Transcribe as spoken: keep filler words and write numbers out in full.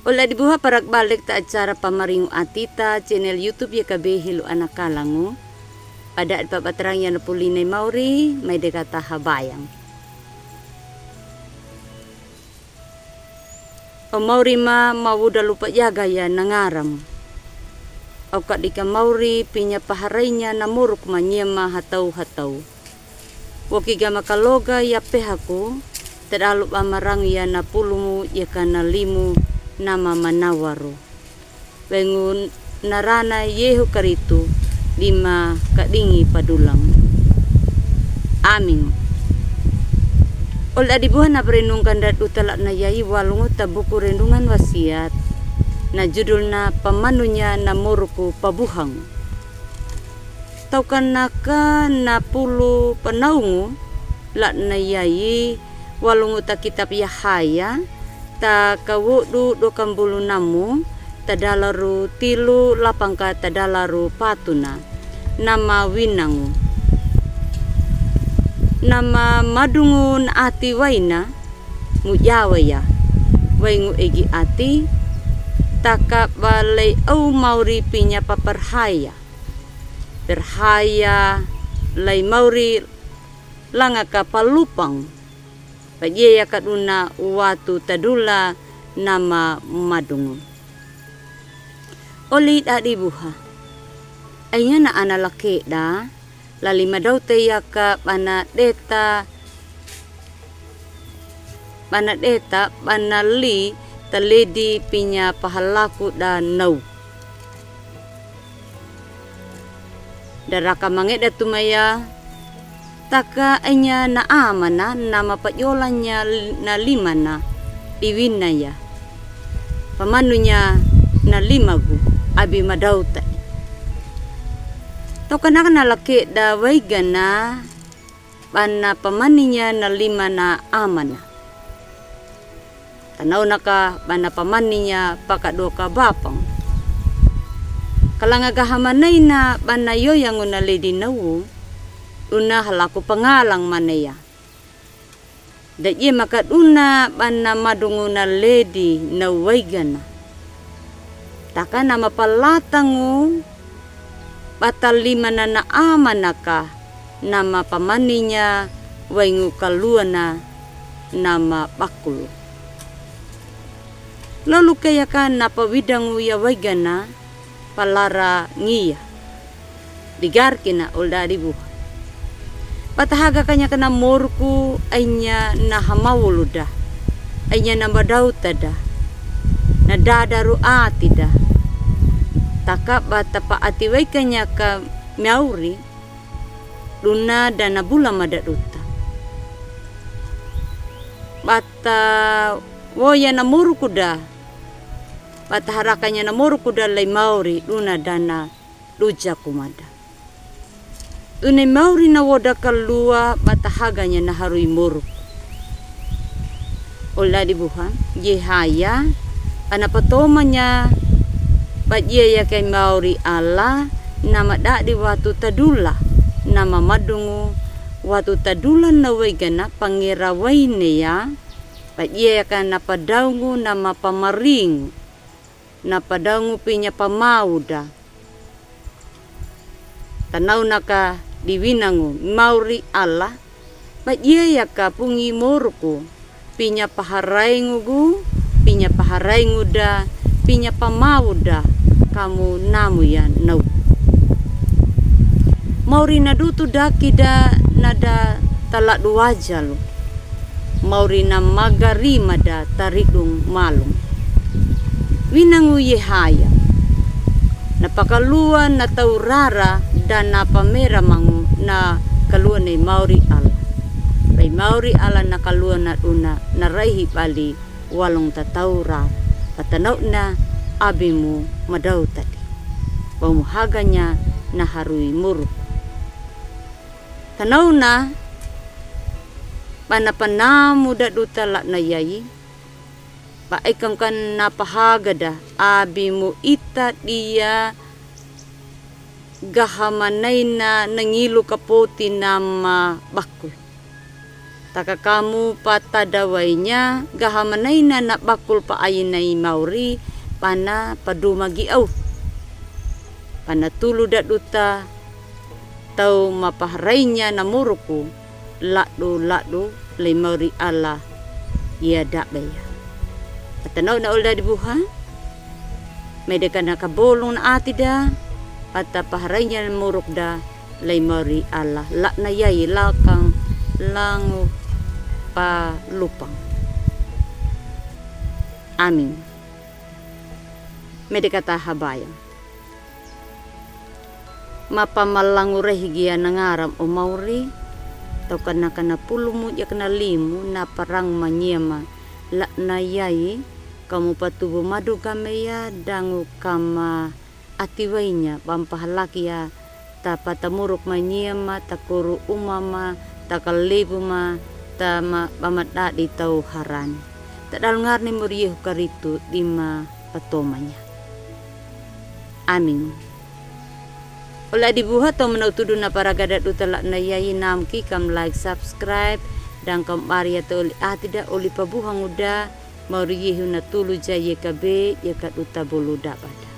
Olda dibuha, parak balik ta acara Pamaringu Atita, channel YouTube ya kabe hilo ana kalangu. Pada pa batarang ya na puli ne mauri, mai deka ta habayang. O mauri ma, ma uda lupa jaga ya na ngaram. Au ka dika mauri pinya paharainya na moruk ma nyema hatau-hatau. Woki gama kaloga ya pehaku, tadalu ba marang ya na pulumu ya ka na limu nama manawaru. Wengu narana Yehu Karistu, dima kadingi padulang. Amin. Olda dibuha, na parenungkan da duta latna yai walungu ta buku renungan wasiat. Na judulna pamanunya na moruku pabuhang. Tau ka naka na pulu panaungu latna yai walungu ta kitab Yahaya, ta kawodu do kambulu namu, tadalaru tilu lapang ka tadalaru patuna. Nama winangu. Nama madungu na ati waina, mujawa ya. Waingu egi ati, taka ba lei au mauri pinya paparhaya. Parhaya lei mauri langa ka palupang. Pajiya ka duna watu tadula nama madungu. Oli da dibuha. Ainya na ana lakeda, lali madau te ya ka bana deta, bana deta, bana li taledi pinya pahalaku da nau. Daraka mangeda tumaya, taka ainya na amana, nama pajolanya na limana, diwina ya. Pamanunya na limagu, abi madau ta. Tau ka naka na lakeda waigana, bana pamaninya na limana amana. Tanau naka bana pamaninya paka doka bapang. Kalanga gaha manaina bana yoyangu na ledi nau, duna halaku pangalang maneya. Dajiya maka duna bana madungu na ledi nau waigana. Taka nama palatangu bata limana na amana ka, nama pamaninya waingu kaluana nama bakulu. Lolu keya ka na pawidangu ya waigana, palara ngiya. Digarkina olda dibuha. Bata haga kanya ka na moruku, ainya na hamawulu da. Ainya na madau ta da. Na dadaru ati da. Taka bata pa ati waikanya ka mauri, duna dana bula mada duta. Bata woya na moruku da. Bata harakanya na moruku da lei mauri, duna dana duja kumada. Duna i mauri na woda kalua bata haganya na harui moruku. Olda dibuha, Yehaya, ana patomanya, bajiya ya kai mauri Allah, nama dadi watu tadula, nama madungu watu tadula na waigana pangera waine ya, bajiya ya ka na padaungu nama pamaringu. Na padaungu pinya pamau da. Tanau naka diwinangu mauri Allah, bajiya ya ka pungi moruku, pinya paharaingu gu, pinya paharaingu da, pinya pamau da, kamu namu ya nau. Mauri na dutu daki da na da taladu wajalu. Mauri na magarima da taridung malung. Winangu Yehaya. Na pakalua na tau rara da na pamera mangu na kalua na i mauri Allah. Bai mauri Allah na kalua na duna na raihi bali walung tatau rara. Batanau na abimu madau tadi. Bamu haganya na harui muru. Tanau na bana panamu da duta latna yai. Ba aikam kan na pahaga da abimu ita dia gaha manaina na ngilu kapoti nama bakul. Taka kamu patadawainya, gaha manaina na bakul pa aina i mauri, pana paduma gi au. Pana tulu da duta tau mapaharainya na muruku, la'du la'du lei mauri Allah ia dabe ya. Atanaw na oli da dibuha, mede kana kabolung na ati da, pata paharainya na muruk da, lei mauri Allah, la'na yai lakang langu pa lupang. Amin. Mede kata habayang. Mapamalangu rehi gia na ngaram o mauri, tau kana kana pulumu jakana limu na parang manyema, la'na yai, kamu patubu madu kame ya, dangu kama ati wainya, bampahalaki ya, ta pata muruk manyema, ta kuru uma ma, ta kalebu ma, ta ma, bamadadi tau harani. Ta dalung ngarni muriyehu karitu dima patomanya. Amin. Oli adibuha tau mana utudu na paragada duta la'na yai namki kam like, subscribe, dan kam bari ya ta oli ati da oli pabuha nguda, mauriyehu na tulu ja yeka be, yeka duta bolu dabada.